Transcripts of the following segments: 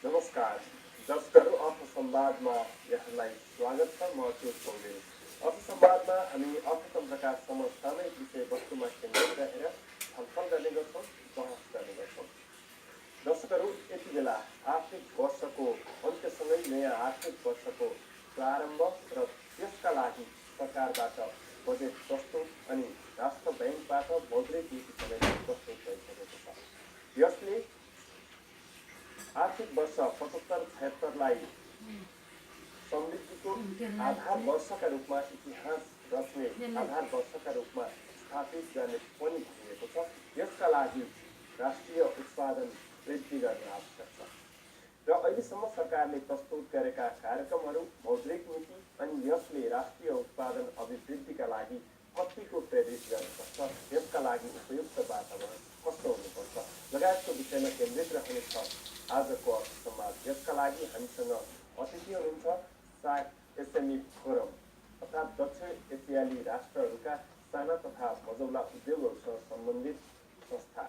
नमस्कार दर्शकहरू अर्थ संवादमा यहाँलाई स्वागत छ। म अच्युत पौडेल। अर्थ संवादमा हामी अर्थतन्त्रका समसामयिक विषयवस्तुमा केन्द्रित रहेर छलफल गर्ने गर्छौँ, बहस गर्ने गर्छौँ। दर्शकहरू, यति बेला आर्थिक वर्षको अन्त्यसँगै नयाँ आर्थिक वर्षको प्रारम्भ र त्यसका लागि सरकारबाट बजेट प्रस्तुत अनि राष्ट्र ब्याङ्कबाट मौद्रिक नीति समेत प्रस्तुत भइसकेको छ। यसले आर्थिक वर्ष 75-76लाई समृद्धिको आधार वर्षका रूपमा इतिहास रच्ने आधार वर्षका रूपमा स्थापित गर्ने पनि भनिएको छ। यसका लागि राष्ट्रिय उत्पादन वृद्धि गर्न आवश्यक छ र अहिलेसम्म सरकारले प्रस्तुत गरेका कार्यक्रमहरू मौद्रिक नीति अनि यसले राष्ट्रिय उत्पादन अभिवृद्धिका लागि कतिको प्रेरित गर्न सक्छ, यसका लागि उपयुक्त वातावरण कस्तो हुनुपर्छ लगायतको विषयमा केन्द्रित रहनेछ आजको अर्थ संवाद। यसका लागि हामीसँग अतिथि हुनुहुन्छ सार्क एसएमई फोरम अर्थात् दक्षिण एसियाली राष्ट्रहरूका साना तथा मझौला उद्योगहरूसँग सम्बन्धित संस्था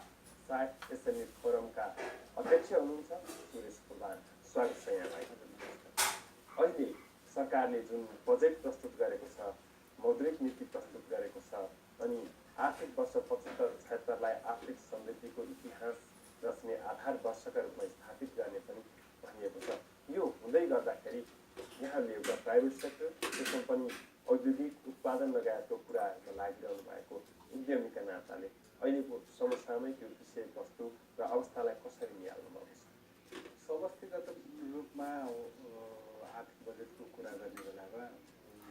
सार्क एसएमई फोरमका अध्यक्ष हुनुहुन्छ सुरेश प्रधान। स्वागत छ यहाँलाई। अहिले सरकारले जुन बजेट प्रस्तुत गरेको छ, मौद्रिक नीति प्रस्तुत गरेको छ अनि आर्थिक वर्ष 75-76लाई आर्थिक समृद्धिको इतिहास रच्ने आधार वर्षका रूपमा स्थापित गर्ने पनि भनिएको छ। यो हुँदै गर्दाखेरि यहाँले एउटा प्राइभेट सेक्टर, त्यसमा पनि औद्योगिक उत्पादन लगायतको कुराहरूमा लागिरहनु भएको उद्यमीका नाताले अहिलेको समसामयिक यो विषयवस्तु र अवस्थालाई कसरी निहाल्नु भएको छ? समष्टिगत रूपमा आर्थिक बजेटको कुरा गर्ने बेलामा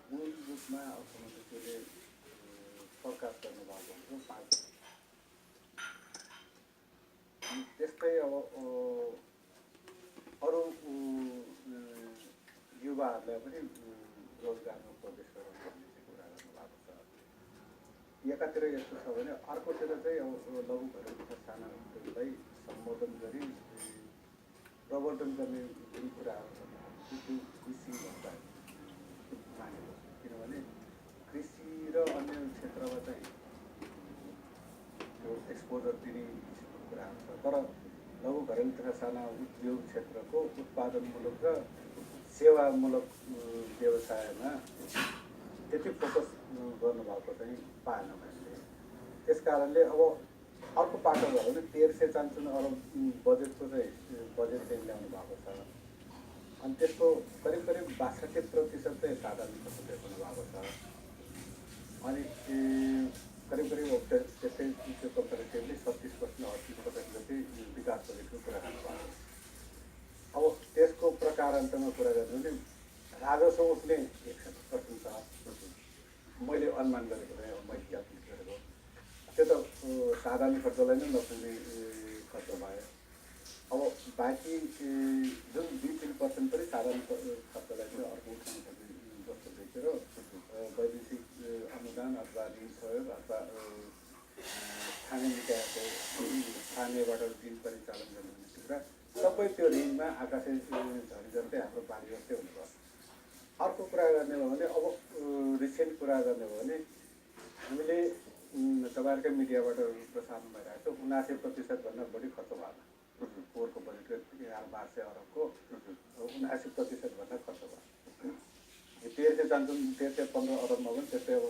मूल रूपमा अर्थमन्त्रीले प्रकाश गर्नुभएको हुन्छ 5। त्यस्तै अब अरू युवाहरूलाई पनि रोजगारमा प्रवेश गराउनु पर्ने चाहिँ कुरा गर्नुभएको छ। एकातिर यस्तो छ भने अर्कोतिर चाहिँ अब लघु घरेलु तथा साना उद्योगलाई सम्बोधन गरी प्रवर्धन गर्ने जुन कुराहरू त्यो कृषि भन्दा मानेको छ। किनभने कृषि र अन्य क्षेत्रमा चाहिँ त्यो एक्सपोजर दिने कुराहरू छ, तर लघु घरेलु तथा साना उद्योग क्षेत्रको उत्पादनमूलक र सेवामूलक व्यवसायमा त्यति फोकस गर्नुभएको चाहिँ पाएन मैले। त्यस कारणले अब अर्को पाटो भयो भने 1354 अरब बजेट चाहिँ ल्याउनु भएको छ अनि त्यसको करिब 62% चाहिँ साधारण खर्च देखाउनु भएको छ अनि करिब त्यस्तै त्यो कम्पेरिटिभली 36% 38% जति विकास बजेटको कुरा गर्नुभएको छ। अब त्यसको प्रकारान्तमा कुरा गर्नु भने राजस्व उसले 61% छ, मैले अनुमान गरेको चाहिँ अब मैले क्यालकुलेट गरेको त्यो त साधारण खर्चलाई नै नपुग्ने खर्च भयो। अब बाँकी जुन 2-3% पनि साधारण खर्चलाई चाहिँ अर्को उठाउनु पर्ने जस्तो देखेर वैदेशिक अनुदान अथवा ऋण सहयोग अथवा स्थानीय निकायको स्थानीयबाट ऋण परिचालन गर्ने भन्ने कुरा सबै त्यो ऋणमा आकाशे झरी जस्तै हाम्रो पानी जस्तै हुनुभयो। अर्को कुरा गर्ने हो भने अब रिसेन्ट कुरा गर्ने हो भने हामीले तपाईँहरूकै मिडियाबाट प्रसारण भइरहेको छ 79% भन्दा बढी खर्च भएको पोहोरको बजेटको 1200 अरबको 79% भन्दा खर्च भयो। 1315 अरबमा पनि त्यस्तै अब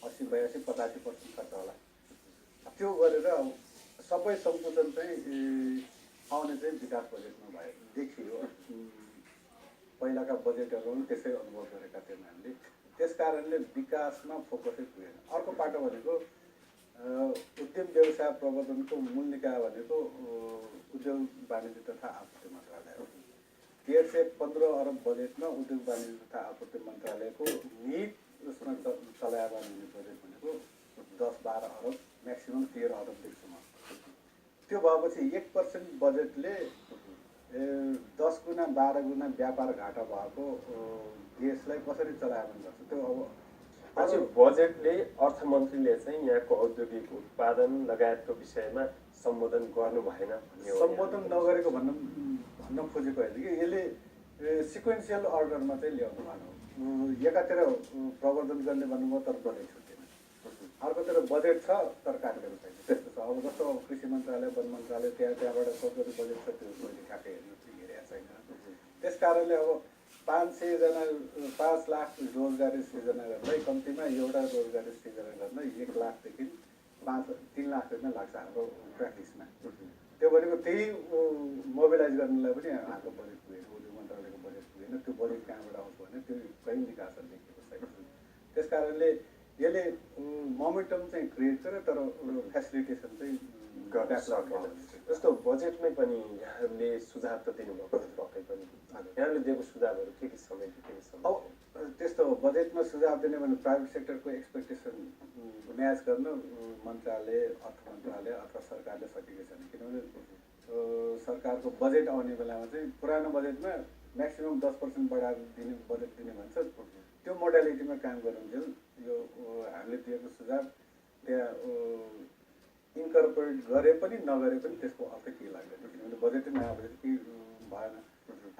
80-82-85% खर्च होला। त्यो गरेर अब सबै सङ्कुचन चाहिँ आउने चाहिँ विकास बजेटमा भयो देखियो। पहिलाका बजेटहरू पनि त्यसै अनुभव गरेका थियौँ हामीले। त्यस कारणले विकासमा फोकसै पुगेन। अर्को पाटो भनेको उद्यम व्यवसाय प्रवर्धनको मूल निकाय भनेको उद्योग वाणिज्य तथा आपूर्ति मन्त्रालय हो। 1315 अरब बजेटमा उद्योग वाणिज्य तथा आपूर्ति मन्त्रालयको निहित उसमा चलायमान हुने बजेट भनेको 10-12 अरब म्याक्सिमम 13 अरबदेखिसम्म। त्यो भएपछि 1% बजेटले 10 गुणा 12 गुणा व्यापार घाटा भएको देशलाई कसरी चलायमान गर्छ? त्यो अब पछि बजेटले अर्थमन्त्रीले चाहिँ यहाँको औद्योगिक उत्पादन लगायतको विषयमा सम्बोधन गर्नु भएन। सम्बोधन नगरेको भन्न खोजेको होइन कि यसले सिक्वेन्सियल अर्डरमा चाहिँ ल्याउनु भएको। एकातिर प्रवर्धन गर्ने भन्नुभयो तर बजेट छुट्टिन, अर्कोतिर बजेट छ तर कार्यक्रम छैन। त्यस्तो छ। अब जस्तो कृषि मन्त्रालय, वन मन्त्रालय त्यहाँबाट सरकारी बजेट छ, त्यो मैले ठ्याक्कै हेर्नु हेरेँ छैन। त्यस कारणले अब 5 लाख रोजगारी सृजना गर्नलाई कम्तीमा एउटा रोजगारी सृजना गर्न 1 लाखदेखि 3 लाख रुपियाँ लाग्छ हाम्रो प्र्याक्टिसमा। त्यो भनेको त्यही मोबिलाइज गर्नलाई पनि हाम्रो बजेट पुगेन, उद्योग मन्त्रालयको बजेट पुगेन। त्यो बजेट कहाँबाट आउँछ भने त्यो कहीँ निकास देखिएको छैन। त्यस कारणले यसले मोमेन्टम चाहिँ क्रिएट गर्यो तर फेसिलिटेसन चाहिँ गर्न सकेन। जस्तो बजेटमै पनि यहाँहरूले सुझाव त दिनुभएको छ पक्कै पनि। यहाँहरूले दिएको सुझावहरू के समेट्यो? अब त्यस्तो बजेटमा सुझाव दिने भने प्राइभेट सेक्टरको एक्सपेक्टेसन म्याच गर्न मन्त्रालय, अर्थ मन्त्रालय अथवा सरकारले सकेको छैन। किनभने सरकारको बजेट आउने बेलामा चाहिँ पुरानो बजेटमा म्याक्सिमम् 10% बढाएर दिने बजेट दिने भन्छ। त्यो मोडालिटीमा काम गरुन्जेल यो हामीले दिएको सुझाव त्यहाँ इन्कर्पोरेट गरे पनि नगरे पनि त्यसको अर्थ के लाग्दैन। किनभने बजेटै नआएर केही भएन।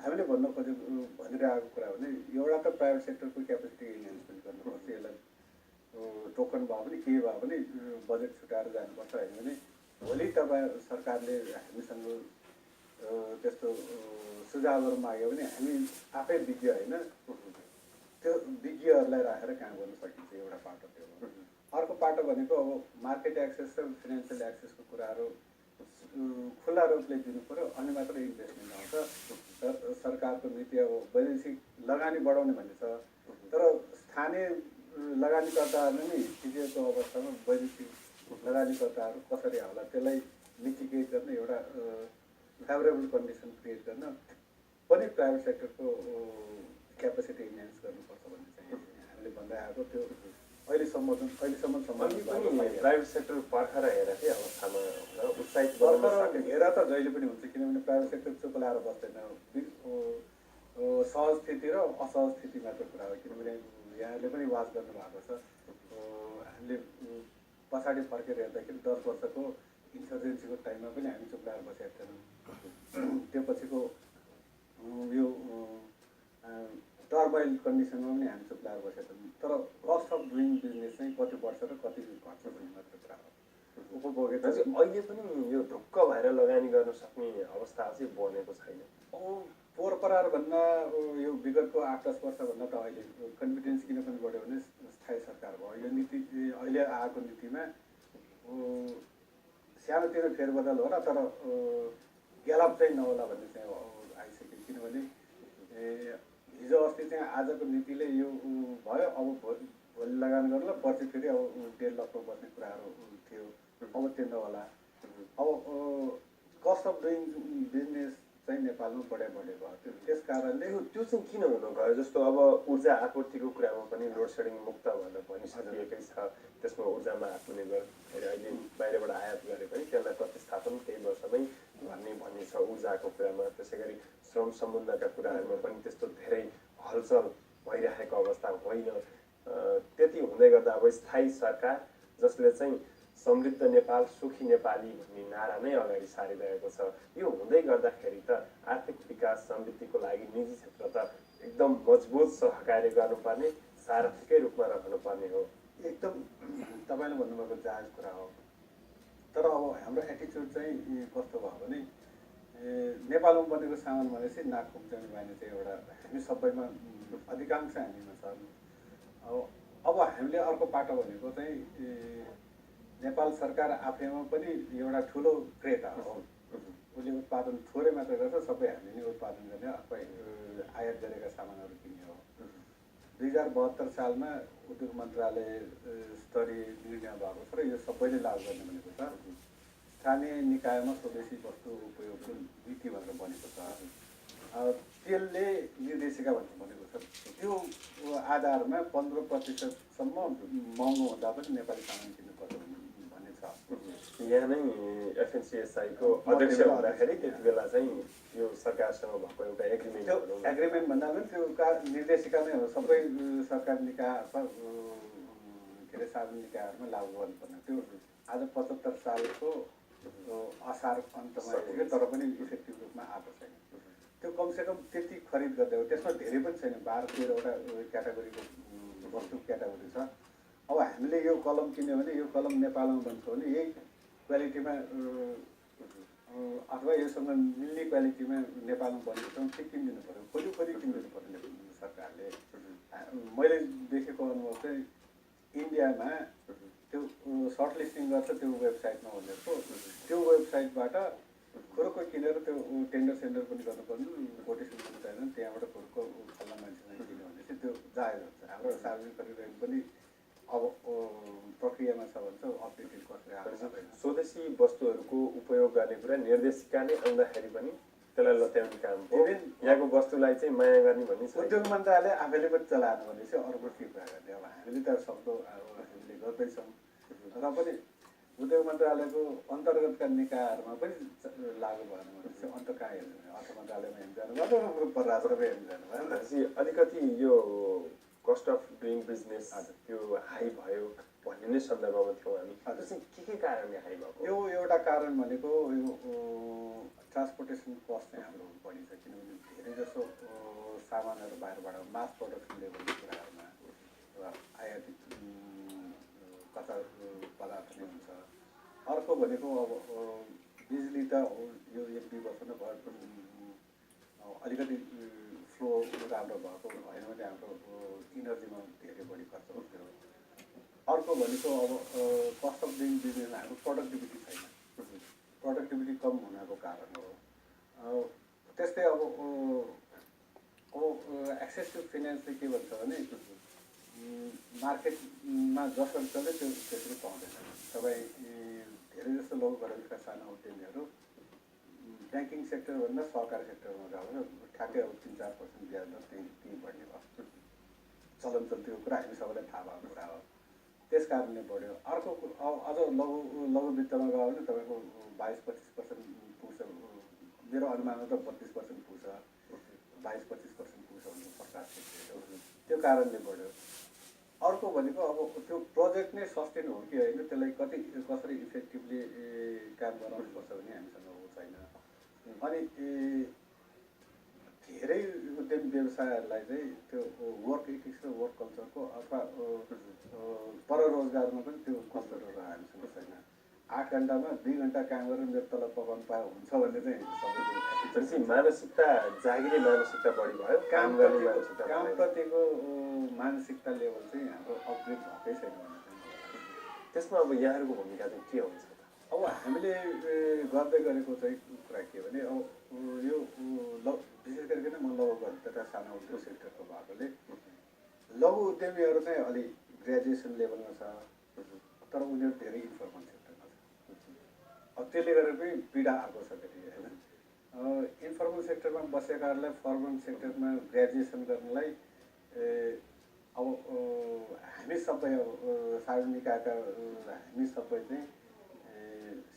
हामीले भनिरहेको कुरा भने एउटा त प्राइभेट सेक्टरको क्यापेसिटी इन्हान्समेन्ट गर्नुपर्छ। यसलाई टोकन भयो भने के भयो भने बजेट छुटाएर जानुपर्छ। होइन भने भोलि तपाईँ सरकारले हामीसँग त्यस्तो सुझावहरू माग्यो भने हामी आफै विज्ञ होइन, त्यो विज्ञहरूलाई राखेर काम गर्न सकिन्छ। एउटा पाटो त्यो हो। अर्को पाटो भनेको अब मार्केट एक्सेस र फिनान्सियल एक्सेसको कुराहरू खुल्ला रूपले दिनु पऱ्यो, अनि मात्र इन्भेस्टमेन्ट आउँछ। सरकारको नीति अब वैदेशिक लगानी बढाउने भन्ने छ, तर स्थानीय लगानीकर्ताहरूले नै हिजोको अवस्थामा वैदेशिक लगानीकर्ताहरू कसरी आउला त्यसलाई मिटिगेट गर्न, एउटा फेभरेबल कन्डिसन क्रिएट गर्न पनि प्राइभेट सेक्टरको क्यापेसिटी इन्हान्स गर्नुपर्छ भन्ने चाहिँ हामीले भन्दै आएको। त्यो अहिलेसम्म प्राइभेट सेक्टर पर्खर हेरेकै अवस्थामा उत्साहित हेर त जहिले पनि हुन्छ। किनभने प्राइभेट सेक्टर चुप लाएर बस्दैन। सहज स्थिति र असहज स्थिति मात्र कुरा हो। किनभने यहाँले पनि वाच गर्नुभएको छ, हामीले पछाडि फर्केर हेर्दाखेरि 10 वर्षको इन्सर्जेन्सीको टाइममा पनि हामी चुप लाएर बसेका थिएनौँ। त्यो पछिको यो टर्बाइल कन्डिसनमा पनि हामी चुप लाएर बसेका थियौँ। तर कस्ट अफ डुइङ बिजनेस चाहिँ कति बढ्छ र कति घट्छ भन्ने मात्र कुरा हो। उपभोक्ता चाहिँ अहिले पनि यो ढुक्क भएर लगानी गर्न सक्ने अवस्था चाहिँ बनेको छैन। पोहोर परार भन्दा यो विगतको 8-10 वर्षभन्दा त अहिले कन्फिडेन्स किन पनि बढ्यो भने स्थायी सरकार भयो। यो नीति अहिले आएको नीतिमा सानोतिनो फेरबदल होला तर ग्यालप चाहिँ नहोला भन्ने चाहिँ आइसक्यो। किनभने हिजो अस्ति चाहिँ आजको नीतिले यो भयो, अब भोलि लगानी गर्नु पर्सि फेरि अब 1.5 लाखमा बस्ने कुराहरू थियो, अब त्यो नहोला। अब कस्ट अफ डुइङ बिजनेस चाहिँ नेपालमा बढेको भयो। त्यस कारणले त्यो चाहिँ किन हुनु भयो? जस्तो अब ऊर्जा आपूर्तिको कुरामा पनि लोड सेडिङ मुक्त भनेर भनिसकिएकै छ। त्यसमा ऊर्जामा आत्मनिर्भर अहिले बाहिरबाट आयात गरे पनि त्यसलाई प्रतिस्थापन केही वर्षमै गर्ने भन्ने छ ऊर्जाको कुरामा। त्यसै गरी श्रम सम्बन्धका कुराहरूमा पनि त्यस्तो धेरै हलचल भइरहेको अवस्था होइन। त्यति हुँदै गर्दा अब स्थायी सरकार जसले चाहिँ समृद्ध नेपाल सुखी नेपाली भन्ने नारा नै अगाडि सारिरहेको छ, यो हुँदै गर्दाखेरि त आर्थिक विकास समृद्धिको लागि निजी क्षेत्र त एकदम मजबुत सहकार्य गर्नुपर्ने, सारथीकै रूपमा रहनुपर्ने हो। एकदम तपाईँले भन्नुभएको जायज कुरा हो। तर अब हाम्रो एटिच्युड चाहिँ कस्तो भयो भने नेपालमा बनेको सामान भनेपछि नाक खुम्चाउने बानी चाहिँ एउटा हामी सबैमा अधिकांश हामीमा छ। अब हामीले अर्को पाटो भनेको चाहिँ नेपाल सरकार आफैमा पनि एउटा ठुलो क्रेता हो। उसले उत्पादन थोरै मात्र गर्छ, सबै हामी नै उत्पादन गर्ने अथवा आयात गरेका सामानहरू किन्ने हो। 2072 सालमा उद्योग मन्त्रालय स्तरीय निर्णय भएको छ र यो सबैले लागू गर्ने भनेको छ। स्थानीय निकायमा स्वदेशी वस्तु उपयोगको नीति भनेर बनेको छ। त्यसले निर्देशिका भनेको छ। त्यो आधारमा 15% महँगो हुँदा पनि नेपाली सामान किन्नुपर्छ भन्ने छ। यहाँ नै एफएनसिएसआईको अध्यक्ष हुँदाखेरि त्यति बेला चाहिँ यो सरकारसँग भएको एउटा एग्रिमेन्ट भन्दा पनि त्यो निर्देशिका नै हो। सबै सरकारी निकाय अथवा के अरे सार्वजनिक निकायहरूमा लागू गर्नुपर्ने। त्यो आज 75 सालको असार अन्तमा आइसक्यो तर पनि इफेक्टिभ रूपमा आएको छैन। त्यो कमसेकम त्यति खरिद गर्दै हो। त्यसमा धेरै पनि छैन, 12-13वटा क्याटेगोरीको वस्तु क्याटेगोरी छ। अब हामीले यो कलम किन्यो भने यो कलम नेपालमा बन्छ भने यही क्वालिटीमा अथवा योसँग मिल्ने क्वालिटीमा नेपालमा बनेको छ त्यो किनिदिनु पऱ्यो, खोली किनिदिनु पऱ्यो सरकारले। मैले देखेको अनुभव चाहिँ इन्डियामा त्यो सर्टलिस्टिङ गर्छ त्यो वेबसाइटमा भनेको, त्यो वेबसाइटबाट खुरुक्क किनेर त्यो टेन्डर पनि गर्नुपर्ने, कोटेसन पनि चाहिँदैन, त्यहाँबाट खुरुक्क फल्ला मान्छेलाई किन्यो भने चाहिँ त्यो जायज हुन्छ। हाम्रो सार्वजनिक परिवहन पनि अब प्रक्रियामा छ भन्छ, अपडेटेड कसरी आएको स्वदेशी वस्तुहरूको उपयोग गर्ने कुरा निर्देशिका नै आउँदाखेरि पनि त्यसलाई लत्याउने काम हो। यहाँको वस्तुलाई चाहिँ माया गर्ने भन्ने छ। उद्योग मन्त्रालय आफैले पनि चलाएन भने चाहिँ अर्को के कुरा गर्ने। अब हामीले त सक्दो हामीले गर्दैछौँ, र पनि उद्योग मन्त्रालयको अन्तर्गतका निकायहरूमा पनि लागु भएन भने चाहिँ अन्त कहाँ हेर्नु, अर्थ मन्त्रालयमा हेर्नु जानु भयो, परराष्ट्रमा हेर्नु जानु भयो। अलिकति यो कस्ट अफ डुइङ बिजनेस त्यो हाई भयो भन्ने नै सन्दर्भमा थियौँ हामी। त्यो चाहिँ के कारणले हाई भएको? यो एउटा कारण भनेको यो ट्रान्सपोर्टेसन कस्ट चाहिँ हाम्रो बढी छ, किनभने धेरै जसो सामानहरू बाहिरबाट मास प्रोडक्सन लेभलको कुराहरूमा आयातित कच्चा पदार्थ नै हुन्छ। अर्को भनेको अब बिजुली त यो 1-2 वर्ष नै भयो पनि अलिकति फ्लो राम्रो भएको होइन भने हाम्रो इनर्जीमा धेरै बढी खर्च हुन्थ्यो। अर्को भनेको अब कस्ट अफ डुइङ बिजनेसमा हाम्रो प्रोडक्टिभिटी छैन, प्रोडक्टिभिटी कम हुनको कारण हो। त्यस्तै अब एक्सेस टु फाइनेन्सले के भन्छ भने मार्केटमा जसरी चल्यो त्यो त्यसरी पाउँदैन। तपाईँ धेरै जस्तो लघु घरेलुका साना उद्यमीहरू ब्याङ्किङ सेक्टरभन्दा सहकारी सेक्टरमा गएर ठ्याक्कै अब 3-4% ब्याज दर त्यही बढ्ने भयो। चलन चल्तीको कुरा हामी सबैलाई थाहा भएको कुरा हो, त्यस कारणले बढ्यो। अर्को अझ लघु वित्तमा गयो भने तपाईँको 22-25% पुग्छ, मेरो अनुमानमा त 32% पुग्छ, 22-25% पुग्छ भन्नु सरकार सेक्टर, त्यो कारणले बढ्यो। अर्को भनेको अब त्यो प्रोजेक्ट नै सस्टेन हो कि होइन, त्यसलाई कसरी इफेक्टिभली काम गराउनुपर्छ भने हामीसँग ऊ छैन। अनि धेरै उद्यमी व्यवसायहरूलाई चाहिँ त्यो वर्क इथिक्स र वर्क कल्चरको अथवा पररोजगारमा पनि त्यो कल्चरहरू हामीसँग छैन। 8 घन्टामा 2 घन्टा काम गरेर मेरो तलब पकाउनु पाए हुन्छ भन्ने चाहिँ मानसिकता जागिने मानसिकता बढी भयो, काम गर्ने मानसिकता, कामप्रतिको मानसिकता लेभल चाहिँ हाम्रो अपग्रेड भएकै छैन भन्ने चाहिँ। त्यसमा अब यहाँहरूको भूमिका चाहिँ के हुन्छ? अब हामीले गर्दै गरेको चाहिँ कुरा के भने अब यो विशेष गरिकन म लघु तथा सानो उद्योग सेक्टरको भएकोले लघु उद्यमीहरू चाहिँ अलि ग्रेजुएसन लेभलमा छ, तर उनीहरू धेरै इन्फर्मल सेक्टरमा छ। अब त्यसले गर्दा पनि पीडा आएको छ फेरि होइन। इन्फर्मल सेक्टरमा बसेकाहरूलाई फर्मल सेक्टरमा ग्रेजुएसन गर्नलाई अब हामी सबै अब सार्वजनिक निकायका हामी सबै चाहिँ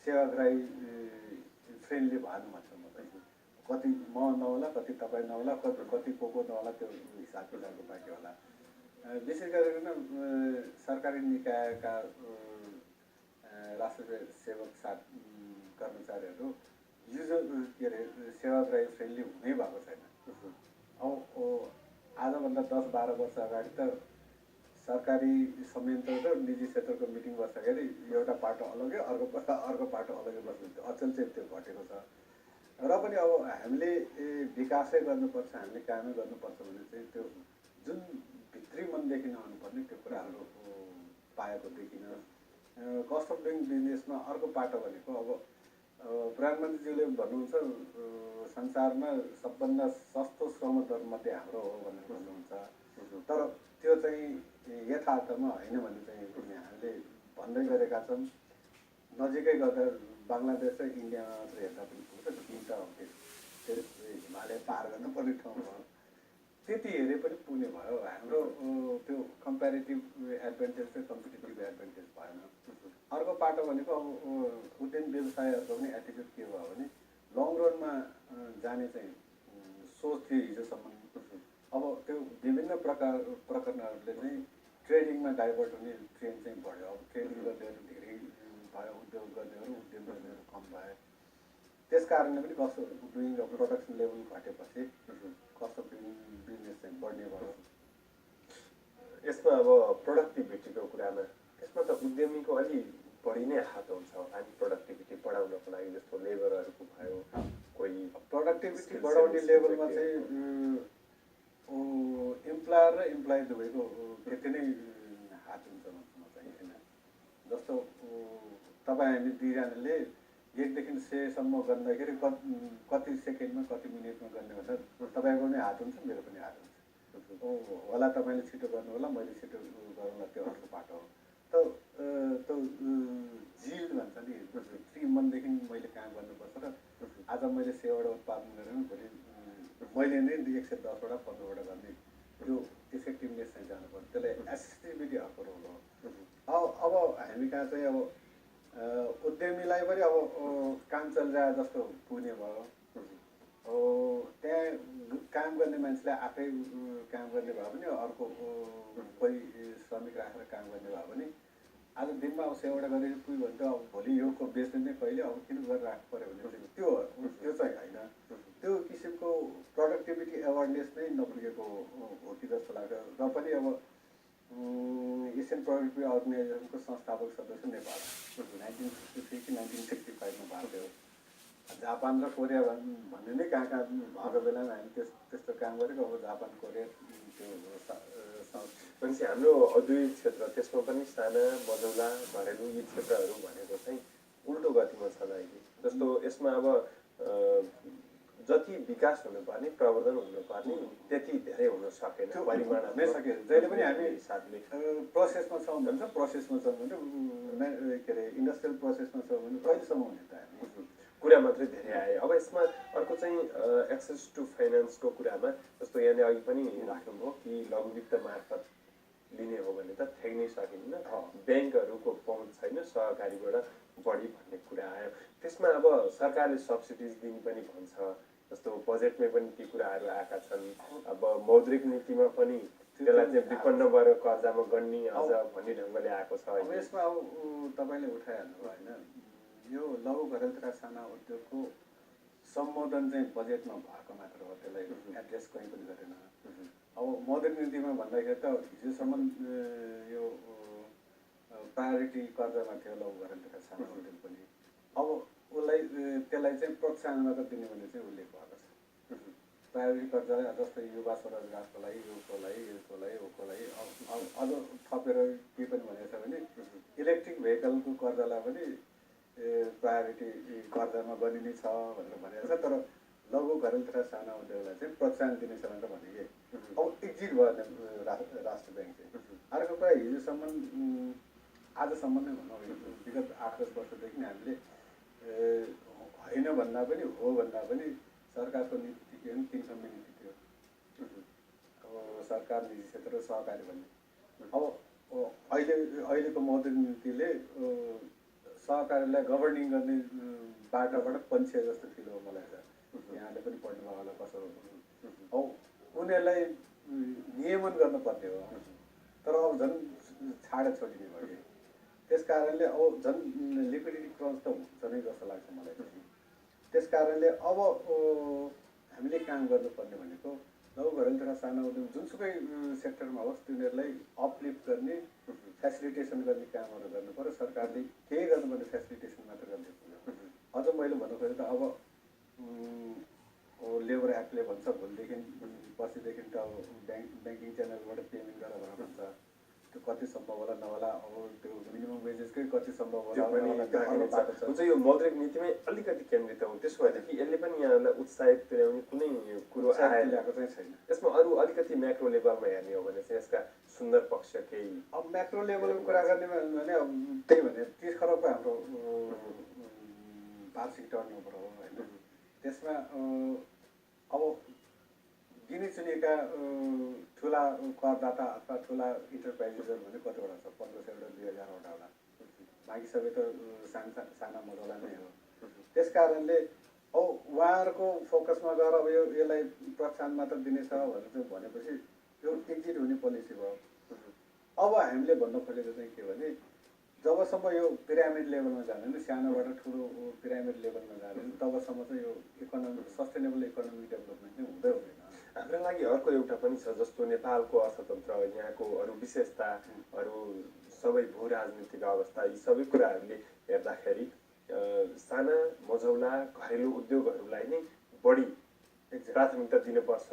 सेवाग्राही फ्रेन्डली भएन भन्छ म चाहिँ। कति म नहोला, कति तपाईँ नहोला, कति को नहोला, त्यो हिसाब किताबको बाँकी होला। विशेष गरिकन सरकारी निकायका राष्ट्रिय सेवक कर्मचारीहरू युजर के अरे सेवाग्राही फ्रेन्डली हुनै भएको छैन। अब आजभन्दा 10-12 वर्ष अगाडि त सरकारी संयन्त्र र निजी क्षेत्रको मिटिङ बस्दाखेरि एउटा पाटो अलग्गै अर्को पाटो अलग्गै बस्नुहुन्थ्यो। अचेल चाहिँ त्यो घटेको छ। र पनि अब हामीले विकासै गर्नुपर्छ, हामीले कामै गर्नुपर्छ भने चाहिँ त्यो जुन भित्री मनदेखि आउनुपर्ने त्यो कुराहरू पाएको देखिन। कस्ट अफ डुइङ बिजनेसमा अर्को पाटो भनेको अब प्रधानमन्त्रीज्यूले भन्नुहुन्छ संसारमा सबभन्दा सस्तो श्रम दर मध्ये हाम्रो हो भनेर भन्नुहुन्छ, तर त्यो चाहिँ यथार्थमा होइन भन्ने चाहिँ हामीले भन्दै गरेका छौँ। नजिकै गर्दा बङ्गलादेश र इन्डियामा मात्र हेर्दा पनि पुग्छ, तीनवटा हिमालय पार गर्नुपर्ने ठाउँ भयो। त्यति हेरे पनि पुग्ने भयो। हाम्रो त्यो कम्पेरिटिभ एडभान्टेज र कम्पिटेटिभ एडभान्टेज भएन। अर्को पाटो भनेको अब उद्यम व्यवसायहरूको पनि एटिट्युड के भयो भने लङ रनमा जाने चाहिँ सोच थियो हिजोसम्म। अब त्यो विभिन्न प्रकरणहरूले चाहिँ ट्रेडिङमा डाइभर्ट हुने ट्रेन्ड चाहिँ बढ्यो। अब ट्रेडिङ गर्नेहरू धेरै भयो, उद्योग गर्नेहरू उद्यम गर्नेहरू कम भए। त्यस कारणले पनि cost of doing production level घटेपछि कस्ट अफ डुइङ बिजनेस चाहिँ बढ्ने भयो। यसमा अब प्रोडक्टिभिटीको कुरामा यसमा त उद्यमीको अलि बढी नै हात हुन्छ अनि प्रोडक्टिभिटी बढाउनको लागि जस्तो लेबरहरूको भयो कोही प्रोडक्टिभिटी बढाउने लेभलमा चाहिँ इम्प्लोयर र इम्प्लोइ दुवैको त्यति नै हात हुन्छ भन्छु म चाहिँ होइन। जस्तो तपाईँ हामी दुईजनाले 1 देखि 100 सम्म गर्दाखेरि कति सेकेन्डमा कति मिनटमा गर्ने भन्दा तपाईँको पनि हात हुन्छ मेरो पनि हात हुन्छ। होला तपाईँले छिटो गर्नु होला मैले छिटो गरौँला त्यो अर्को बाटो हो। त जिल भन्छ नि भित्री मनदेखि मैले काम गर्नुपर्छ र आज मैले 100वटा उत्पादन गरेँ भने भोलि मैले नै 110वटा 15वटा गर्ने त्यो इफेक्टिभनेस चाहिँ जानु पर्छ। त्यसलाई एसिस्टिभिटी अर्को रोल हो। अब हामी कहाँ चाहिँ अब उद्यमीलाई पनि अब काम चलिरहेको जस्तो पुग्ने भयो। त्यहाँ काम गर्ने मान्छेलाई आफै काम गर्ने भयो भने अर्को कोही श्रमिक राखेर काम गर्ने भयो भने आज दिनमा अब 100वटा गरेर पुग्यो भने त अब भोलि योको बेच्ने नै कहिले अब किन गरेर राख्नु पऱ्यो भने त्यो चाहिँ होइन। त्यो किसिमको प्रोडक्टिभिटी एवारनेस नै नपुगेको हो कि जस्तो लाग्छ। र पनि अब एसियन प्रोडक्टिभिटी अर्गनाइजेसनको संस्थापक सदस्य नेपाल 1963 कि 1965 मा भएको थियो। जापान र कोरिया भन्ने नै कहाँ कहाँ भएको बेलामा हामी त्यस्तो काम गरेको। अब जापान कोरिया त्यो भनेपछि हाम्रो औद्योगिक क्षेत्र त्यसमा पनि साना मझौला घरेलु यी क्षेत्रहरू भनेको चाहिँ उल्टो गतिमा छन् अहिले। जस्तो यसमा अब जति विकास हुनुपर्ने प्रवर्धन हुनुपर्ने त्यति धेरै हुन सकेन परिमाण नै सके। जहिले पनि हामी साथले प्रोसेसमा छौँ भन्छ प्रोसेसमा छौँ भने के अरे इन्डस्ट्रियल प्रोसेसमा छौँ भने कहिलेसम्म हुने त हामी कुरा मात्रै धेरै आयो। अब यसमा अर्को चाहिँ एक्सेस टु फाइनेन्सको कुरामा जस्तो यहाँले अघि पनि राख्नुभयो कि लघु वित्त मार्फत लिने हो भने त ठेक्नै सकिन्न, ब्याङ्कहरूको पहुँच छैन, सहकारीबाट बढी भन्ने कुरा आयो। त्यसमा अब सरकारले सब्सिडिज दिने पनि भन्छ, जस्तो बजेटमै पनि ती कुराहरू आएका छन्। अब मौद्रिक नीतिमा पनि त्यसलाई चाहिँ विपन्न भएर कर्जामा गण्ने अझ भन्ने ढङ्गले आएको छ। यसमा अब तपाईँले उठाइहाल्नु होइन, यो लघु घरेलु तथा साना उद्योगको सम्बोधन चाहिँ बजेटमा भएको मात्र हो, त्यसलाई एड्रेस कहीँ पनि गरेन। अब मौद्रिक नीतिमा भन्दाखेरि त हिजोसम्म यो प्रायोरिटी कर्जामा थियो लघु घरेलु तथा साना उद्योग पनि। अब उसलाई त्यसलाई चाहिँ प्रोत्साहन मात्र दिने भने चाहिँ उल्लेख भएको छ। प्रायोरिटी कर्जालाई जस्तै युवा स्वरोजगारको लागि योको लागि अझ थपेर के पनि भनेको छ भने इलेक्ट्रिक भेहिकलको कर्जालाई पनि प्रायोरिटी कर्जामा गरिने छ भनेर भनेको छ। तर लघु घरेलु तथा साना उद्योगलाई चाहिँ प्रोत्साहन दिने छ भनेर भने अब एक्जिट भयो राष्ट्र ब्याङ्क चाहिँ। अर्को कुरा हिजोसम्म आजसम्म नै भनौँ विगत 8-10 वर्षदेखि हामीले होइन भन्दा पनि हो भन्दा पनि सरकारको नीति के हो 3 सम्म नीति थियो। अब सरकार निजी क्षेत्र र सहकारी भन्ने। अब अहिलेको मौद्रिक नीतिले सहकारीलाई गभर्निङ गर्ने बाटोबाट पन्छे जस्तो फिल हो मलाई त। यहाँले पनि पढ्नुभयो होला कसो। अब उनीहरूलाई नियमन गर्नुपर्ने हो, तर अब झन् छाडे छोडिने भयो कि त्यस कारणले अब झन् लिक्विडिटी क्रन्च त हुन्छ नै जस्तो लाग्छ मलाई। त्यस कारणले अब हामीले काम गर्नुपर्ने भनेको लघु घरेलु तथा साना उद्योग जुनसुकै सेक्टरमा होस् तिनीहरूलाई अपलिफ्ट गर्ने फेसिलिटेसन गर्ने कामहरू गर्नु पर्यो। सरकारले केही गर्नुपर्ने फेसिलिटेसन मात्र गर्ने कुरो। अझ मैले भन्नु खोजेँ त अब लेबर एक्टले भन्छ भोलिदेखि पर्सिदेखि त अब ब्याङ्किङ च्यानलबाट पेमेन्ट गरेर भनेर भन्छ। त्यो कति सम्भव होला नहोला, अब त्यो मिनिमम वेजेसकै कति सम्भव होला हुन्छ। यो मौद्रिक नीतिमै अलिकति केन्द्रित हो, त्यसो भएदेखि यसले पनि यहाँलाई उत्साहित तुल्याउने कुनै कुरो आएको चाहिँ छैन। यसमा अरू अलिकति म्याक्रो लेभलमा हेर्ने हो भने चाहिँ यसका सुन्दर पक्ष केही। अब म्याक्रो लेभलको कुरा गर्ने भने अब त्यही भने 30 खरबको हाम्रो वार्षिक टर्नओभर हो होइन। त्यसमा अब गिनी चुनिएका ठुला करदाता अथवा ठुला इन्टरप्राइजेसहरू भने कतिवटा छ? 1500वटा 2000वटा होला। बाँकी सबै त साना मझौला नै हो। त्यस कारणले अब उहाँहरूको फोकसमा गएर अब यसलाई प्रोत्साहन मात्र दिनेछ भनेपछि यो एक्जिट हुने पोलिसी भयो। अब हामीले भन्न खोजेको चाहिँ के भने जबसम्म यो पिरामिड लेभलमा जाँदैन, सानोबाट ठुलो पिरामिड लेभलमा जाँदैन, तबसम्म चाहिँ यो सस्टेनेबल इकोनोमिक डेभलपमेन्ट चाहिँ हुँदै हुँदैन। हाम्रो लागि अर्को एउटा पनि छ, जस्तो नेपालको अर्थतन्त्र, यहाँको अरू विशेषता, अरू सबै भू राजनीतिक अवस्था यी सबै कुराहरूले हेर्दाखेरि साना मझौला घरेलु उद्योगहरूलाई नै बढी प्राथमिकता दिनुपर्छ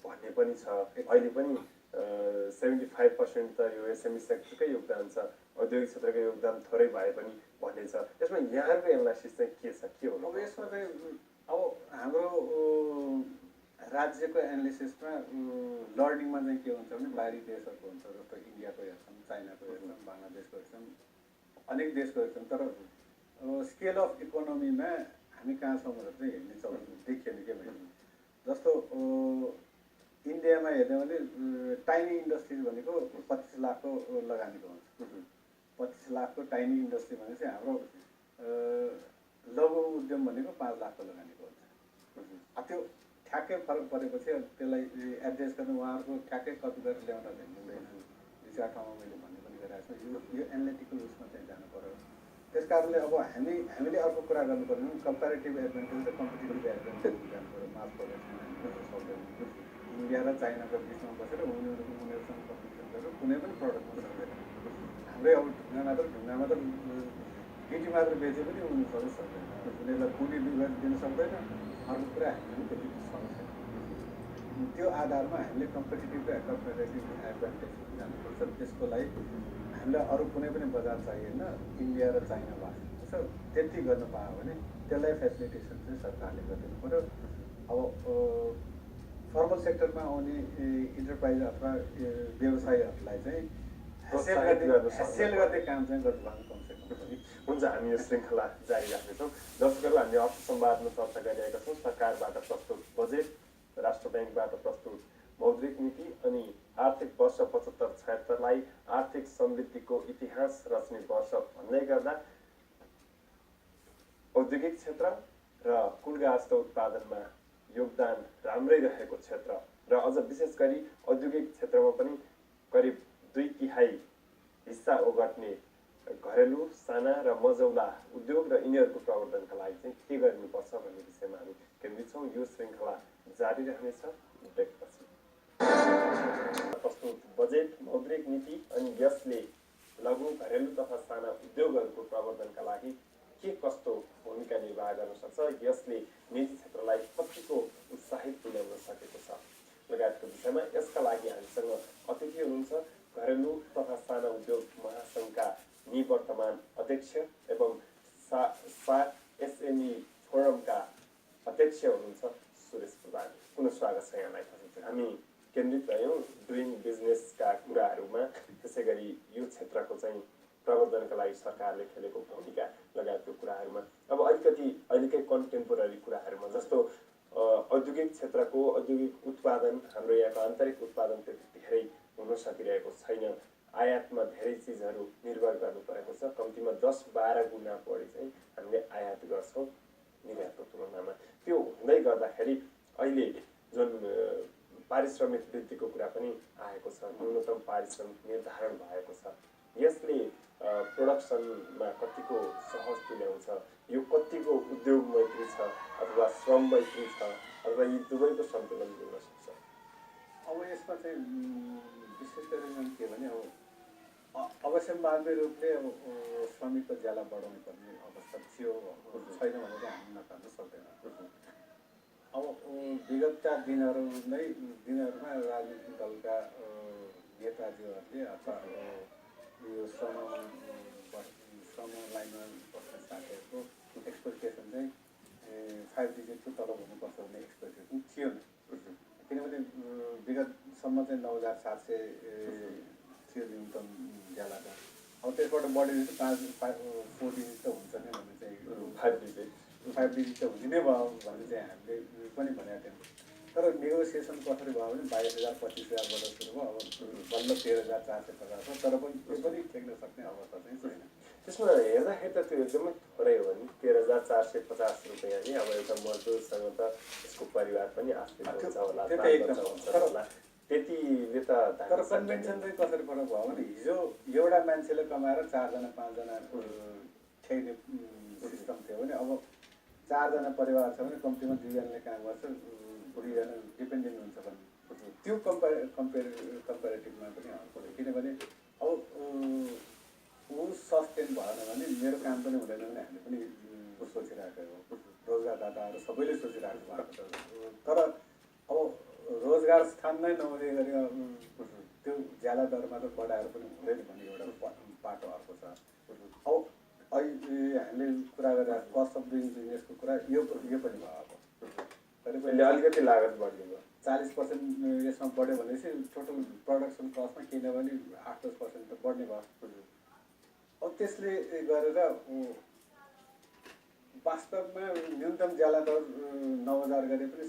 भन्ने पनि छ। अहिले पनि 75% त यो एसएमई सेक्टरकै योगदान छ, औद्योगिक क्षेत्रको योगदान थोरै भए पनि भन्ने छ। यसमा यहाँको एनालाइसिस चाहिँ के छ, के हो? अब यसमा चाहिँ अब हाम्रो राज्यको एनालिसिसमा लर्निङमा चाहिँ के हुन्छ भने बाहिरी देशहरूको हुन्छ, जस्तो इन्डियाको हेर्छौँ, चाइनाको हेर्छौँ, बङ्गलादेशको हेर्छौँ, अनेक देशको हेर्छौँ। तर स्केल अफ इकोनोमीमा हामी कहाँ छौँ भनेर चाहिँ हेर्ने चलन देखिएन के भने, जस्तो इन्डियामा हेर्ने भने टाइनी इन्डस्ट्रिज भनेको 25 लाखको लगानीको हुन्छ। 25 लाखको टाइनी इन्डस्ट्री भने चाहिँ हाम्रो लघु उद्यम भनेको 5 लाखको लगानीको हुन्छ। त्यो ठ्याक्कै फरक परेपछि त्यसलाई एडजस्ट गर्नु उहाँहरूको ठ्याक्कै कति गरेर ल्याउन मिल्दैन। दुई चार ठाउँमा मैले भन्ने पनि गरिरहेको छु, यो एनालिटिकल उसमा चाहिँ जानु पर्यो। त्यस कारणले अब हामीले अर्को कुरा गर्नु पर्यो भने कम्पेरिटिभ एडभान्टेज र कम्पिटिटिभ एडभान्टेज जानु पर्यो। मास प्रोडक्सन हामी सक्दैन। इन्डिया र चाइनाको बिचमा बसेर उनीहरूसँग कम्पिटिसन गरेर कुनै पनि प्रडक्टमा सक्दैन। हाम्रै अब ढुङ्गा मात्र गिटी मात्र बेचे पनि उनीहरू सक्दैन। उनीहरूलाई पुँजी दिन सक्दैन। अर्को कुरा हामीले पनि त्यति सक्दैन। त्यो आधारमा हामीले कम्पिटिटिभ र कम्पेरिटिभ एडभान्टेज जानुपर्छ। त्यसको लागि हामीलाई अरू कुनै पनि बजार चाहिएन, इन्डिया र चाइना भएको त्यति गर्न पायो भने त्यसलाई फेसिलिटेसन चाहिँ सरकारले गरिदिनु पऱ्यो। अब फर्मल सेक्टरमा आउने इन्टरप्राइज अथवा व्यवसायहरूलाई चाहिँ सेल गर्ने काम चाहिँ गर्नुभयो कमसेकम। हुन्छ, हामी यो श्रृङ्खला जारी राख्नेछौँ। दर्शकहरू, हामीले अर्थ संवादमा चर्चा गरिरहेका छौँ सरकारबाट प्रस्तुत बजेट, राष्ट्र ब्याङ्कबाट प्रस्तुत मौद्रिक नीति अनि आर्थिक वर्ष 75-76लाई आर्थिक समृद्धिको इतिहास रच्ने वर्ष भन्दै गर्दा औद्योगिक क्षेत्र र कुलगास्त उत्पादनमा योगदान राम्रै रहेको क्षेत्र र अझ विशेष गरी औद्योगिक क्षेत्रमा पनि करिब 2/3 हिस्सा ओगट्ने घरेलु साना र मझौला उद्योग र यिनीहरूको प्रवर्धनका लागि चाहिँ के गर्नुपर्छ भन्ने विषयमा हामी केन्द्रित छौँ। यो श्रृङ्खला जारी रहनेछ ब्रेकपछि। प्रस्तुत बजेट, मौद्रिक नीति अनि यसले लघु घरेलु तथा साना उद्योगहरूको प्रवर्धनका लागि के कस्तो भूमिका निर्वाह गर्न सक्छ, यसले निजी क्षेत्रलाई कतिको उत्साहित तुल्याउन सकेको छ लगायतको विषयमा यसका लागि हामीसँग अतिथि हुनुहुन्छ घरेलु तथा साना उद्योग महासङ्घका निवर्तमान अध्यक्ष एवं एसएमई फोरमका अध्यक्ष हुनुहुन्छ सुरेश प्रधान। पुनः स्वागत छ यहाँलाई। हामी केन्द्रित रह्यौँ डुइङ बिजनेसका कुराहरूमा, त्यसै गरी यो क्षेत्रको चाहिँ प्रवर्धनका लागि सरकारले खेलेको भूमिका लगायतको कुराहरूमा। अब अलिकति अहिलेकै कन्टेम्पोररी कुराहरूमा, जस्तो औद्योगिक क्षेत्रको औद्योगिक उत्पादन, हाम्रो यहाँको आन्तरिक उत्पादन त्यति धेरै हुन सकिरहेको छैन। आयातमा धेरै चिजहरू निर्भर गर्नु परेको छ। कम्तीमा 10-12 गुणा बढी चाहिँ हामीले आयात गर्छौँ निर्यातको तुलनामा। त्यो हुँदै गर्दाखेरि अहिले जुन पारिश्रमिक वृद्धिको कुरा पनि आएको छ, न्यूनतम पारिश्रमिक निर्धारण भएको छ, यसले प्रोडक्सनमा कतिको सहज तुल्याउँछ, यो कतिको उद्योग मैत्री छ अथवा श्रम मैत्री छ अथवा यी दुवैको सन्तुलन मिल्न सक्छ? अब यसमा चाहिँ विशेष गरी के भने अवश्य मानवीय रूपले अब श्रमिकको ज्याला बढाउनु पर्ने अवस्था थियो, छैन भने चाहिँ हामी नकार्न सक्दैन। अब विगतका दिनहरूमा राजनीतिक दलका नेताजीहरूले अथवा यो श्रम लाइनमा बस्ने साथीहरूको एक्सपेक्टेसन चाहिँ 5 डिजिटको तलब हुनुपर्छ भन्ने एक्सपेक्टेसन थियो नि। किनभने विगतसम्म चाहिँ 9,700 थियो न्यूनतम ज्याला दर। अब त्यसबाट बढेर चाहिँ 4 डिजिट त हुन्छ नै भन्ने चाहिँ 5 डिजिट त हुने नै भयो भन्ने चाहिँ हामीले पनि भनेका थियौँ। तर नेगोसिएसन कसरी भयो भने 22,000 25,000बाट सुरु भयो। अब बल्ल 13,450 हो, तर पनि त्यो पनि टेक्न सक्ने अवस्था चाहिँ छैन। त्यसमा हेर्दाखेरि त त्यो एकदमै थोरै हो नि, 13,450 रुपियाँ नि। अब एउटा मजदुरसँग त यसको परिवार पनि आश्रित हुन्छ होला, त्यतिले त। तर कन्भेन्सन चाहिँ कसरी फरक भयो भने हिजो एउटा मान्छेले कमाएर 4जना 5जना ठेक्ने सिस्टम थियो भने अब 4जना परिवार छ भने कम्तीमा 2जनाले काम गर्छ, 2जना डिपेन्डेन्ट हुन्छ भन्ने त्यो कम्पेरिटिभमा पनि आउनु पऱ्यो। किनभने अब पनि हुँदैन भने हामीले पनि सोचिरहेको हो। रोजगारदाताहरू सबैले सोचिरहेको भएको छ। तर अब रोजगार स्थान नै नहुने गरी त्यो ज्याला दरमा त बढाएर पनि हुँदैन भन्ने एउटा बाटो अर्को छ। अब अहिले हामीले कुरा गरेर कस्ट अफ डुइङ बिजनेसको कुरा यो पनि भयो। अब अलिकति लागत बढ्यो, 40% यसमा बढ्यो भनेपछि टोटल प्रोडक्सन कस्टमा केही नभने 8-10% त बढ्ने भयो। अब त्यसले गरेर वास्तवमा न्यूनतम ज्याला दर 9,000 गरे पनि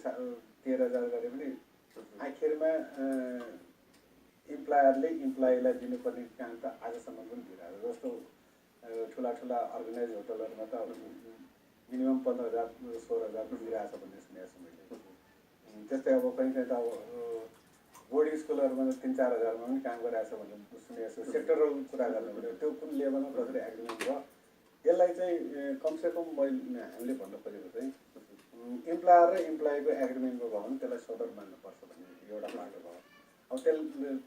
13,000 गरे पनि आखिरमा इम्प्लोयरले इम्प्लोइलाई दिनुपर्ने काम त आजसम्म पनि दिइरहेको। जस्तो ठुला अर्गनाइज होटलहरूमा त मिनिमम 15,000-16,000 दिइरहेछ भन्ने सुनेको छु मैले। त्यस्तै अब कहीँ त अब बोर्डिङ स्कुलहरूमा त 3-4 हजारमा पनि काम गरिरहेछ भनेर सुनेको छु। सेक्टरल कुरा गर्नु भने त्यो कुन लेभलमा कसरी एग्रिमेन्ट भयो यसलाई चाहिँ कमसेकम हामीले भन्नु खोजेको चाहिँ इम्प्लोयर र इम्प्लोइको एग्रिमेन्टको भयो भने त्यसलाई सदर मान्नुपर्छ भन्ने एउटा बाटो भयो। अब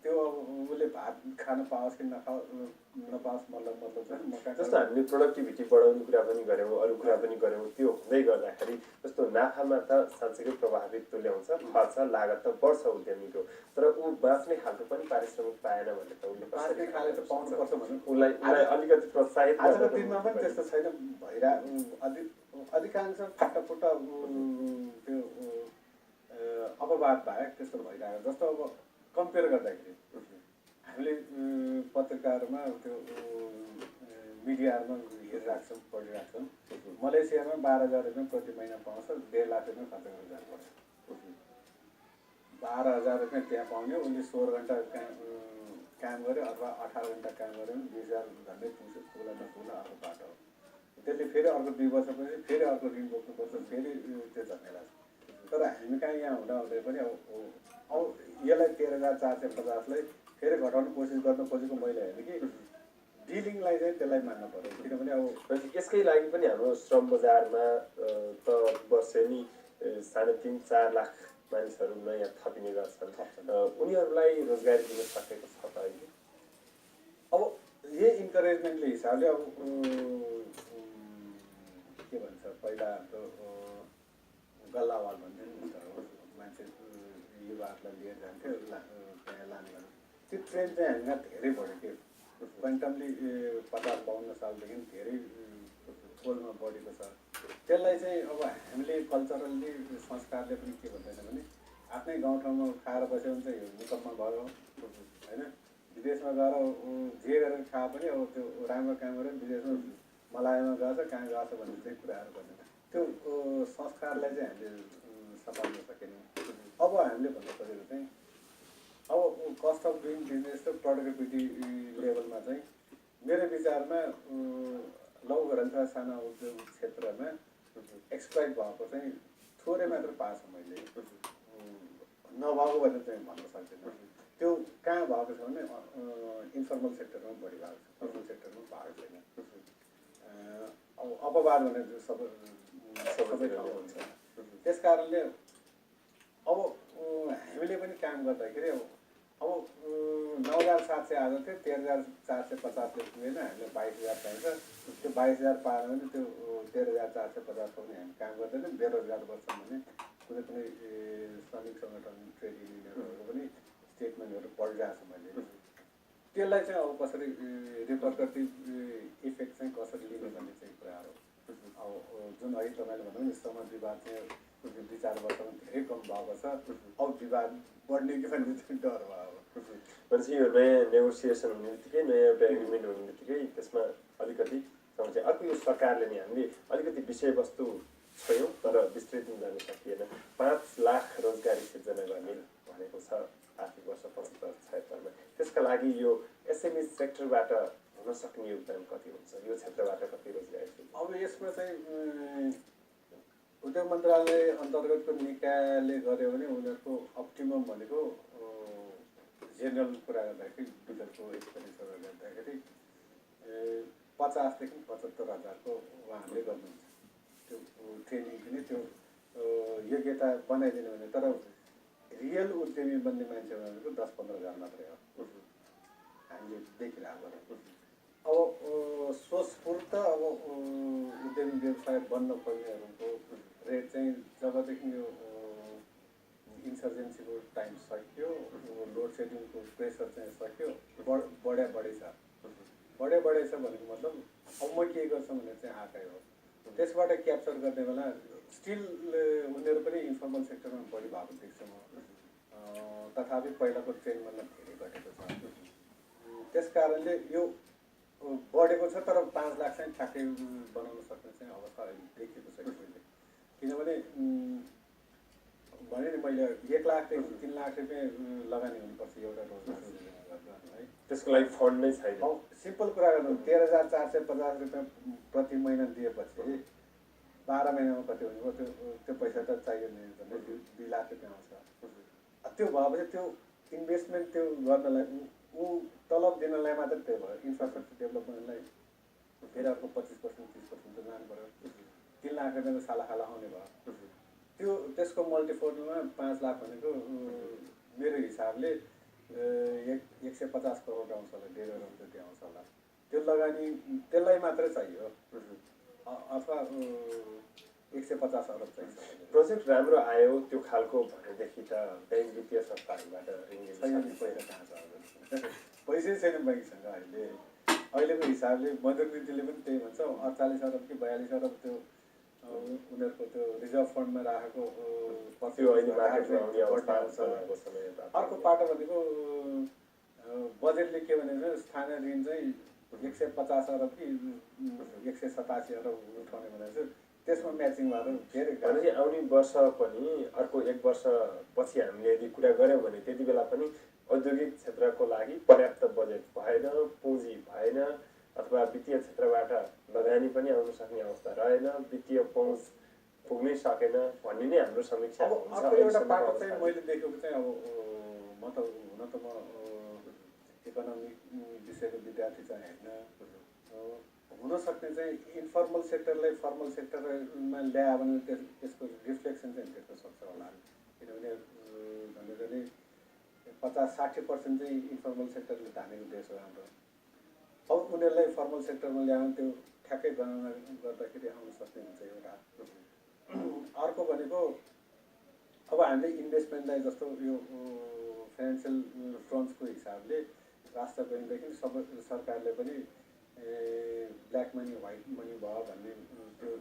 त्यो उसले भात खान पाओस् कि नपाओस् मतलब चाहिँ जस्तो हामीले प्रोडक्टिभिटी बढाउने कुरा पनि गऱ्यौँ, अरू कुरा पनि गऱ्यौँ। त्यो हुँदै गर्दाखेरि जस्तो नाफामा त साँच्चैकै प्रभावित ल्याउँछ, खर्च लागत त बढ्छ उद्यमीको, तर ऊ बाँच्ने खालको पनि पारिश्रमिक पाएन भने त उसले बाँच्ने खाले त पाउनुपर्छ भने उसलाई अलिकति प्रोत्साहित आजको दिनमा पनि त्यस्तो छैन अधिकांश फाटाफुट्टा त्यो अपवाद बाहेक त्यस्तो भइरहेको। जस्तो अब कम्पेयर गर्दाखेरि हामीले पत्रिकाहरूमा त्यो मिडियाहरूमा हेरिरहेको छौँ, पढिरहेको छौँ। मलेसियामा 12,000 रुपियाँ प्रति महिना पाउँछ, 1.5 लाख रुपियाँ खर्च गर्न जानुपर्छ। 12,000 रुपियाँ त्यहाँ पाउने, उसले 16 घन्टा काम गर्यो अथवा 18 घन्टा काम गर्यो भने 20,000 झन्डै पुग्ला नपुग्ला अर्को बाटो हो। त्यसले फेरि अर्को 2 वर्षपछि फेरि अर्को ऋण बोक्नुपर्छ, फेरि त्यो झमेला छ। तर हामी कहाँ यहाँ हुँदै पनि अब यसलाई 13,450लाई फेरि घटाउने कोसिस गर्न खोजेको मैले हेरेँ कि डिलिङलाई चाहिँ त्यसलाई मान्न पर्यो। किनभने अब यसकै लागि पनि हाम्रो श्रम बजारमा त वर्षेनी 3.5-4 लाख मानिसहरू नयाँ थपिने गर्छन्। उनीहरूलाई रोजगारी दिन सकेको छ त अहिले? अब यही इन्करेजमेन्टले हिसाबले अब के भन्छ पहिला गल्लावाल भन्ने मान्छे युवाहरूलाई लिएर जान्थ्यो त्यहाँ लाने गर्नु। त्यो ट्रेन चाहिँ हामीमा धेरै बढ्यो कि क्वान्टमली 50-52 सालदेखि धेरै पोलमा बढेको छ। त्यसलाई चाहिँ अब हामीले कल्चरली संस्कारले पनि के भन्दैन भने आफ्नै गाउँठाउँमा खाएर बस्यो भने चाहिँ निकममा भयो होइन। विदेशमा गएर जे गरेर खाए पनि अब त्यो राम्रो काम गरेर विदेशमा मलायमा गएछ कहाँ गएछ भन्ने चाहिँ कुराहरू गर्दैन। त्यो संस्कारलाई चाहिँ हामीले सपाल्न सकेनौँ। अब हामीले भन्नु खोजेको चाहिँ अब कस्ट अफ डुइङ बिजनेस र प्रोडक्टिभिटी लेभलमा चाहिँ मेरो विचारमा लघु तथा साना उद्योग क्षेत्रमा एक्सप्लोइट भएको चाहिँ थोरै मात्र पाएको छ मैले, नभएको भनेर चाहिँ भन्न सक्दिनँ। त्यो कहाँ भएको छ भने इन्फर्मल सेक्टरमा बढी भएको छ, फर्मल सेक्टरमा भएको छैन। अब अपवाद भने सबै ठाउँ हुन्छ। त्यस कारणले अब हामीले पनि काम गर्दाखेरि अब 9,700 आज थियो, 13,450ले पुगेन, हामीले 22,000 चाहिन्छ। त्यो 22,000 पाएन भने त्यो 13,450 पनि हामी काम गर्दैनौँ, बेरोजगार बस्छौँ भने कुनै श्रमिक सङ्गठन ट्रेड युनियनहरूको पनि स्टेटमेन्टहरू पढिरहेको छु मैले। त्यसलाई चाहिँ अब कसरी रिपरकटिभ इफेक्ट चाहिँ कसरी लिने भन्ने चाहिँ कुराहरू अब जुन अघि तपाईँले भन्नु नि श्रम विवाद चाहिँ 2-4 वर्षमा धेरै कम भएको छ। अब विवाद बढ्ने कि भन्ने चाहिँ डर भयो। भनेपछि यो नयाँ नेगोसिएसन हुने बित्तिकै नयाँ एउटा एग्रिमेन्ट हुने बित्तिकै त्यसमा अलिकति समस्या। अर्को यो सरकारले नि हामीले अलिकति विषयवस्तु छोयौँ तर विस्तृत गर्न सकिएन। 5 लाख रोजगारी सिर्जना गर्ने भनेको छ आर्थिक वर्ष 75-76मा। त्यसका लागि यो एसएमई सेक्टरबाट हुन सक्ने योगदान कति हुन्छ? यो क्षेत्रबाट कति रोजगारी? अब यसमा चाहिँ उद्योग मन्त्रालय अन्तर्गतको निकायले गर्यो भने उनीहरूको अप्टिमम भनेको जेनरल कुरा गर्दाखेरि बिलको एक्सपेन्डिचर गर्दाखेरि 50,000 देखि 75,000को उहाँहरूले गर्नुहुन्छ। त्यो ट्रेनिङ दिने त्यो योग्यता बनाइदिनु भने, तर रियल उद्यमी बन्ने मान्छे भनेको 10-15,000 मात्रै हो हामीले देखिरहेको। अब स्वस्फूर्त अब उद्यमी व्यवसाय बन्न खोज्नेहरूको रेट चाहिँ जबदेखि यो इन्सर्जेन्सीको टाइम सक्यो, लोड सेडिङको प्रेसर चाहिँ सक्यो, बढे छ भनेको मतलब अब म के गर्छु भने चाहिँ आँकै हो। त्यसबाट क्याप्चर गर्ने बेला स्टिल उनीहरू पनि इन्फर्मल सेक्टरमा बढी भएको देख्छु म। तथापि पहिलाको ट्रेन्डभन्दा धेरै घटेको छ। त्यस कारणले यो बढेको छ, तर 5 लाख चाहिँ ठ्याक्कै बनाउन सक्ने चाहिँ अवस्था देखिएको छैन मैले। किनभने भने नि मैले 1 लाखदेखि 3 लाख रुपियाँ लगानी हुनुपर्छ एउटा रोजगार सृजना गर्दा है। त्यसको लागि फन्ड नै छैन। सिम्पल कुरा गर्नु 13,450 रुपियाँ प्रति महिना दिएपछि 12 महिनामा कति हुने भयो? त्यो पैसा त चाहियो नि, 2 लाख रुपियाँ आउँछ। त्यो भएपछि त्यो इन्भेस्टमेन्ट त्यो गर्नलाई ऊ तलब दिनलाई मात्र त्यो भयो। इन्फ्रास्ट्रक्चर डेभलपमेन्टलाई फेरि अर्को 25% 30% त लानु पऱ्यो। 3 लाख रुपियाँ त सालाखाला आउने भयो। त्यसको मल्टिफोल्डमा 5 लाख भनेको मेरो हिसाबले 150 करोड आउँछ होला, 1.5 करोड जति आउँछ होला। त्यो लगानी त्यसलाई मात्रै चाहियो, अथवा 150 अरब चाहिन्छ। प्रोजेक्ट राम्रो आयो त्यो खालको भनेदेखि त ब्याङ्क वित्तीय संस्थाहरूबाट पैसा कहाँ छ? पैसै छैन ब्याङ्कसँग अहिलेको हिसाबले। मजदुर नीतिले पनि त्यही भन्छ, 48 अरब कि 42 अरब त्यो उनीहरूको त्यो रिजर्भ फन्डमा राखेको अर्को पाटो भनेको बजेटले के भनेको स्थानीय ऋण चाहिँ 150 अरब कि 187 अरब उठाउने भनेको छ। त्यसमा म्याचिङ भएर धेरै भनेपछि आउने वर्ष पनि अर्को 1 वर्ष पछि हामीले यदि कुरा गऱ्यौँ भने त्यति बेला पनि औद्योगिक क्षेत्रको लागि पर्याप्त बजेट भएन, पुँजी भएन, अथवा वित्तीय क्षेत्रबाट लगानी पनि आउन सक्ने अवस्था रहेन, वित्तीय पहुँच पुग्नै सकेन भन्ने नै हाम्रो समीक्षा हुन्छ। अर्को एउटा पाटो चाहिँ मैले देखेको चाहिँ अब म त हुन त म इकोनोमिक विषयको विद्यार्थी चाहिँ होइन। हुनसक्ने चाहिँ इन्फर्मल सेक्टरलाई फर्मल सेक्टरमा ल्यायो भने त्यसको रिफ्लेक्सन चाहिँ देख्न सक्छ होला। किनभने झन्डै 50-60% चाहिँ इन्फर्मल सेक्टरले धानेको देश हो हाम्रो। अब उनीहरूलाई फर्मल सेक्टरमा ल्यायो भने त्यो ठ्याक्कै गणना गर्दाखेरि आउन सक्ने हुन्छ एउटा। अर्को भनेको अब हामीले इन्भेस्टमेन्टलाई जस्तो यो फाइनेन्सियल फ्रन्ट्सको हिसाबले राष्ट्र ब्याङ्कदेखि सबै सरकारले पनि ब्ल्याक मनी व्हाइट मनी भयो भन्ने त्यो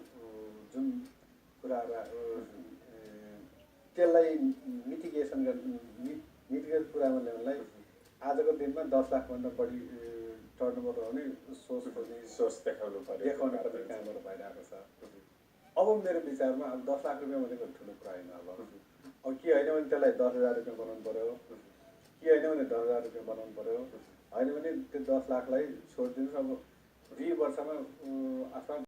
जुन कुराहरू त्यसलाई मिटिगेसन मिटिगेट कुरामा ल्याउनलाई आजको दिनमा 10 लाखभन्दा बढी टर्नओभर हुने सोर्स देखाउनु पर्ने कामहरू भइरहेको छ। अब मेरो विचारमा अब 10 लाख रुपियाँ भनेको ठुलो कुरा होइन। अब के होइन भने त्यसलाई 10,000 रुपियाँ बनाउनु पऱ्यो, के होइन भने 10,000 रुपियाँ बनाउनु पऱ्यो, होइन भने त्यो 10 लाखलाई छोडिदिनुहोस्। अब 2 वर्षमा अथवा